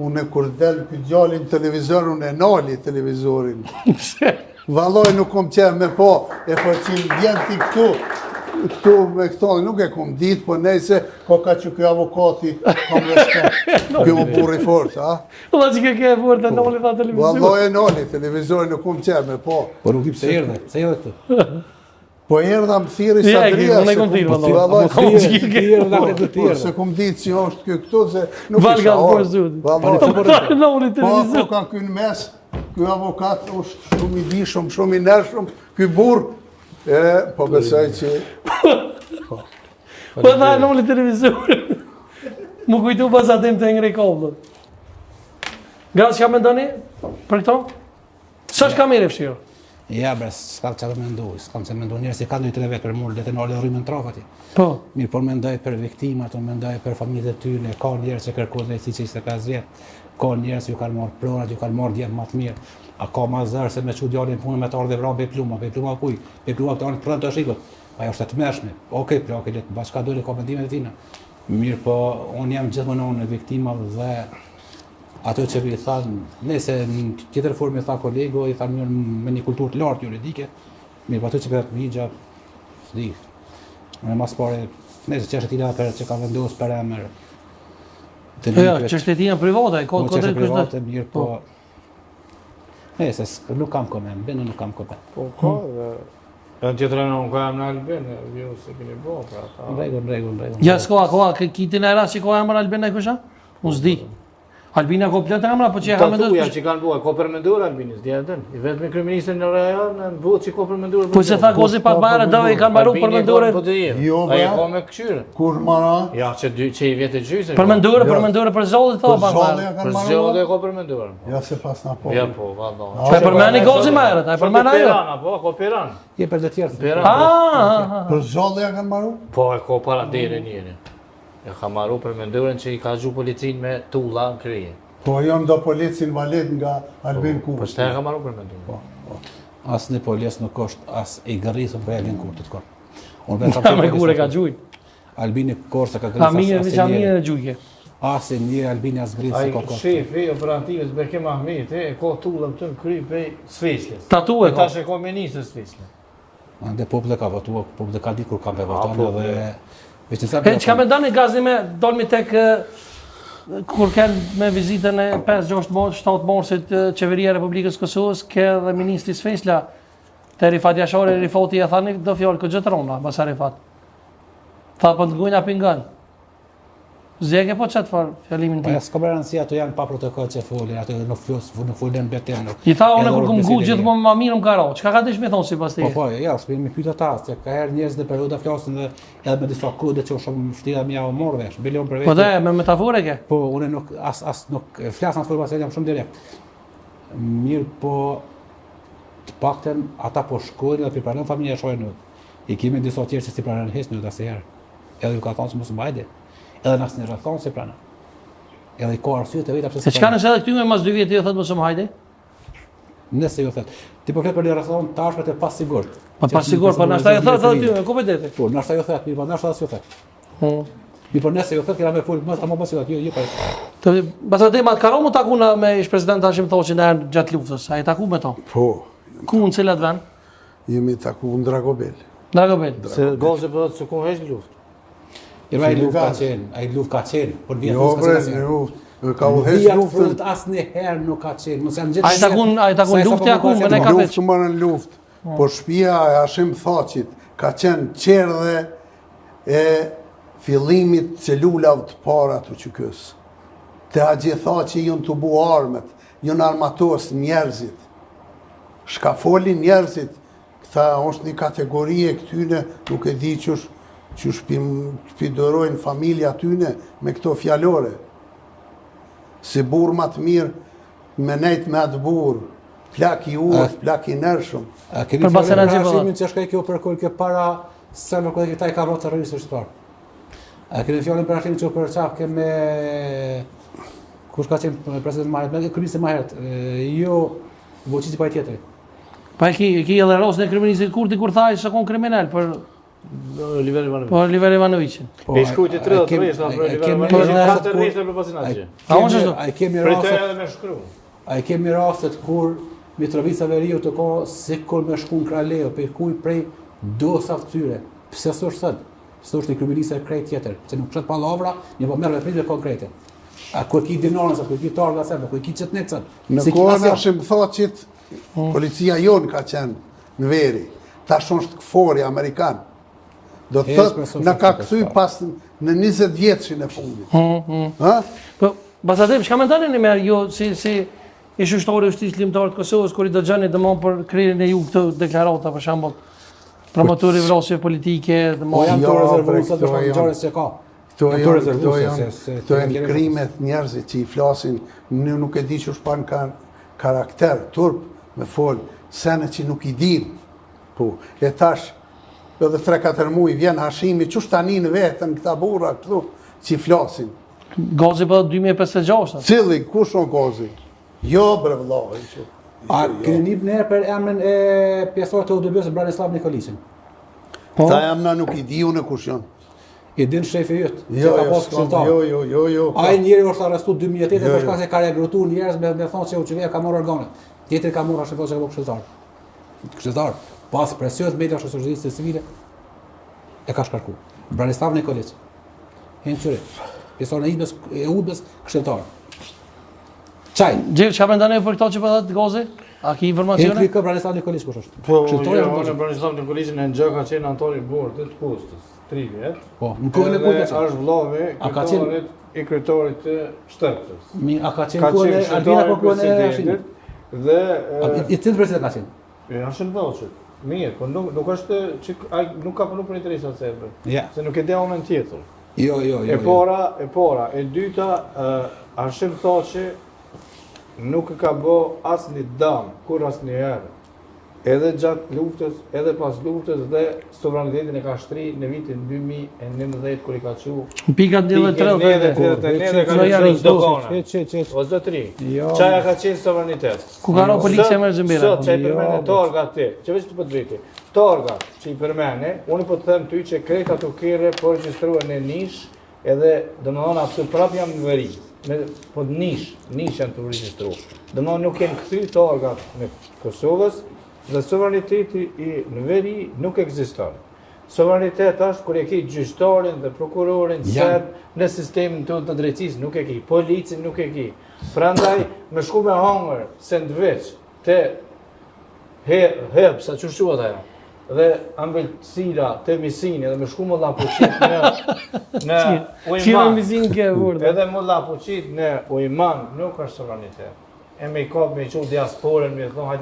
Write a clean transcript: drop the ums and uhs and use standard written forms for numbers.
Unë kur del ky djali në televizor, unë e nali televizorin. Pse? Vallaj nuk kom qef me pa, e po që më vjen ti këtu, këtu me këto, nuk e kom ditë, po nejse, po ka që ky avokati, kam respekt, ky më burri fort, a? Valla që ke ke e fort e nali tha televizorin. Vallaj e nali televizorin, nuk kom qef me pa. Po nuk di pse erdhe, pse erdhe këtu? Po erdha më thirri Ja, e Sadria. unë e se kom kum- thirrë, po, valla. Vallaj, Po, po, ti erdhe, po, erdhe, ti po, erdhe. Se kom ditë si është ky këtu, se nuk Valga isha po orë. zoti. Vallaj. Po nali Po, televizorin. po ka ky në mes, ky avokat është shumë i dishëm, shumë i ndershëm, ky burr, e, po besoj që Po tha nali televizorin. Më kujtu pas atim të ngri kabllën. Gaz, çka mendoni për këto? S'është kamerë e fshirë? Ja, bre, s'kam çfarë të mendoj, s'kam çfarë mendoj njerëz që kanë ndonjë tre vetë për mur, le të nalë rrymën trafë atje. Po. Mirë, por mendoj për viktimat, unë mendoj për familjet e tyre, ka njerëz që kërkojnë drejtësi që 25 vjet, ka njerëz që ju kanë marrë pronat, ju kanë marrë djemt më të mirë. A ka ma zor se me çu djalin në punë me të ardhë vra pe pluma, pe pluma kuj, pe pluma këto anë prënë të shikot. Ajo është e tmerrshme. Okej, plaki le të bëj çka do, ka mendimet e tina. Mirë, po unë jam gjithmonë në anën e viktimave dhe Ato që i thanë, nëse në tjetër formë i tha kolegu, i tha mirë me një kulturë të lartë juridike, mirë, po ato që për ligja, s'di. Në mas pare, nëse çështja e tij për që ka vendosur për emër të po Jo, çështja e tij janë private, ka po, ka drejtë private, mirë, po. po. Nëse nuk kam koment, bënë nuk kam koment. Po ka dhe Në tjetër në ka emër Albin, ju se keni bo, pra ta. Në rregull, në rregull, në rregull. Ja, s'ka, ka, ka, ki ti në rast që ka emër Albin e kusha? Unë s'di. Albina ka plot emra, po që e ka menduar. Tatuja që kanë bua, ka përmendur Albini, s'di a din. I vetmi kryeministër në rajon në botë që ka përmendur. Po se tha Gozi pak më herët, do i kanë mbaruar përmendore. Po jo, ai ka me kqyr. Kur mara? Ja, që dy që i vjet e gjysmë. Përmendore, jo. përmendore për zgjodhi tha pak më herët. Për zgjodhi e ka përmendur. Ja se pas na po. Ja po, valla. Po e përmendi Gozi më herët, ai përmend ajo. Piran, po, ka Piran. Je për të tjerë. Piran. Ah, për zgjodhi ja kanë mbaruar? Po, e ka para dere njëri. E ka maru përmenduren që i ka gju policin me tulla në krye. Po janë do policë invalid nga Albin po, Kurti. Po që e ka maru përmenduren. Po, po. Asnjë polic nuk është as i gërrisur prej Albin Kurtit kur. Unë vetë kam me kur e ka gjujt. Albini kur se ka gërrisur. A mirë, veç a mirë e gjujke. Asnjë një Albini as gërrisur Ai ka kur. shefi i operativës Bekim Ahmeti e ka tullën këtu në kry prej Sveçlës. Tatu e ka. Tash e ka ministër Sveçlën. Ande populli ka votuar, populli ka ditë kur ka me votuar po, dhe veç në E çka mendoni Gazi me dolmi tek kur kanë me vizitën e 5, 6, 7 marsit qeveria e Republikës së Kosovës, ke dhe ministri Sveçla te Rifat Jashari, Rifati e tha një do fjalë këtë gjë rona, basa Rifat. Tha po të ngujnë apo ngan. Zeke po qatë farë fjalimin ti. Po, s'ka bërë rëndësi, ato janë pa protokoll që folin, ato nuk flos, nuk folin betim, nuk. I tha unë kur kum ngu gjithmonë ma mirë më ka ra. Çka ka desh me thonë sipas teje? Po po, ja, s'po më pyet ata, se ka herë njerëz në periudha flasin dhe edhe me disa kode që është shumë vështirë me ja u marrë vesh. Bile unë për vetë. Po dhe, me metaforë ke? Po, unë nuk as as nuk flas atë formë se jam shumë direkt. Mirë, po të paktën ata po shkojnë dhe po pranon familja shojnë. I kemi disa tjerë që s'i pranon hiç në asnjëherë. Edhe ju ka thonë se mos mbajde. Edhe në asnjë rrethanë s'i pranon. Edhe i ka arsyet e veta pse Se çka nëse edhe këty me mas dy vjet ju thotë mos më hajde? Nëse ju thotë. Ti po flet për një rrethanë të ashpër të pasigurt. Po pasigurt, po ndoshta ju thotë edhe ty, ku po deti? Po, ndoshta ju thotë, mirë, po ndoshta as ju thotë. Po. Mirë, po nëse ju thotë, kena me fol, mos ama mos ju thotë, jo, jo, po. Të basa te mat ka mu taku na me ish president Hashim Thaçi në gjatë luftës. A je taku me to? Po. Ku në cilat vend? Jemi taku në Dragobel. Dragobel. Se Gozi po thotë se ku heq luftë. Jo, ai luftë ka qenë, ai luftë ka qenë, por vjet jo, ka qenë. Jo, bre, ka udhëheq luftën. Asnjëherë nuk ka qenë. Mos janë gjithë. Ai takun, ai takun luftë aku me ne ka luftë më në luftë. Po, po shtëpia e Hashim Thaçit ka qenë çerdhe e fillimit celulave të para të UÇK-së. Te Haxhi Thaçi janë tubu armët, janë armatos njerëzit. Shka folin njerëzit, këta është një kategori e këtyne, nuk e di qysh, qysh pi, pi durojnë familja tyne me këto fjalore. Si burrë ma të mirë, me nejt me atë burrë, plak i urtë, plak i ndershëm. A keni Për fjalën Basen e Hashimin që shkoi kjo për kjo para se më kujtë këta i ka vrarë terroristët shqiptar. A keni fjalën për Hashimin që u përqaf ke me kush ka qenë president më herët, me kryeministër më herët, jo Vučići pa i tjetri. Pa e ki, e ki edhe rastin e kryeministrit Kurti kur tha se kon kriminal për... Oliver Ivanovic. Po Oliver Ivanoviqin. Po, E shkruajti 30 rreshta për Oliver Ivanoviqin, 4 rreshta për Pasin Haxhi. A unë ashtu? A kemi rastet rastet edhe me shkru. A i kemi rastet kur Mitrovica Veriu të ka sikur me shku në Kralevë, prej kuj prej dosave të tyre. Pse s'është sot? Sot është një kryeministër krejt tjetër, se nuk shet pallavra, një po merr veprime konkrete. A ku e ki dinarën sot, ku e ki targa sot, ku e ki çetnik sot? Në Se ki kohën e asgjë. Hashim Thaçit, policia jonë ka qenë në veri. Tash është KFOR-i amerikan. Do të Heq, thotë, profesor, na ka se kthy ka. pas në 20 vjetëshin e fundit. Ha? Po, Bazadim, çka mendoni një merë ju si, si ish ushtari i ushtrisë çlirimtare të Kosovës, kur i dëgjoni domthon për krerjen e ju këto deklarata, për shembull, promotori i vrasjeve politike, Po domthon janë Jo, të rezervuar bre, sot këto për shkak të janë- ngjarjes që ka. Këto Janë të janë, këto rezervuar janë, se se këto janë krimet njerëzit që i flasin, ne nuk e di që është pan kanë karakter, turp me fol, sene që nuk i din. Po, e tash, edhe 3-4 muaj vjen Hashimi, qysh tani në vetën këta burra këtu që i flasin. Gazi po 2056. Cilli, kush on Gazi? Jo, bre vëlla, që. A jo. keni nip njerë për emrin e pjesëtarit të UDB-së Branislav Nikoliqin? Po. Këta jam na nuk i di unë kush janë. I din shefi yt, që Jo, ka jo, pas s'kam, këshilltar. jo, jo, jo, jo. Ai njeri është arrestuar 2008 Jo, për jo. shkak se ka rekrutuar njerëz me me thonë se UÇK ka marrë organet. Tjetri ka marrë ashtu thonë se ka bërë këshilltar. Këshilltar, pas presionit media e shoqërisë civile e ka shkarku. Branislav Nikolic. Hen Qyri. Pjesëtar e UDB-s, e UDB-s këshilltar. Çaj. Gjef, çka mendoni për këto që po thotë Gazi? A ki Hen informacione? klikë Branislav Nikolic kush është? Po, Këshilltari jo, është unë Nikolic. Branislav Nikoliqin e në gjë ka qenë anëtar i bordit të postës, 3 vjet. Po, në kohën e Edhe kujt ka qenë? Është vllavi A ka qenë- kryetarit i kryetarit të Shtërpcës. Mi, a ka qenë Ka kohën qenë e Albina këshilltar po i kohën e Hashimit? presidentit dhe A, I, i cilë president ka qenë? e Hashim Thaçit. Mirë, po nuk nuk është që ai nuk ka punu për interesat serbe. Ja. Se nuk e di anën tjetër. Jo, jo, jo. E para, e para, e dyta, ë, Hashim Thaçi nuk e ka bë asnjë dam, kur asnjëherë. Edhe gjatë luftës, edhe pas luftës dhe sovranitetin e ka shtri në vitin 2011 kur i ka çu Në pikat 1 dhe 33. 39 ka Jo, çu janë dogana. Çe, çe, çe. O zotri, Jo. çaja ka qenë sovranitet. Ku ka ra policia Sot- me Zëmbira? Sot që i Jo, përmene bre. targa ti, që veç të po të veti, targa që i përmene, unë po të them ty që krejt ato kere po regjistruar në Nish, edhe domethënë aty prap jam në veri, me, po në Nish, Nish janë të regjistruar. Domethënë nuk janë kthy targat në Kosovës dhe sovraniteti i në veri nuk ekziston. Sovranitet është kur e ki gjyqtarin dhe prokurorin Janë. serb në sistemin tonë të drejtësisë, nuk e ki, policin nuk e ki. Prandaj me shku me hangër sandwich te he heb sa çu quhet ajo. Dhe ëmbëlsira te misini dhe me shku më llapuqit në në Qira Ujman. mizin ke vërtet. Edhe më llapuqit në Ujman nuk është sovranitet. E me i kap me i çu diasporën me i thonë hajde.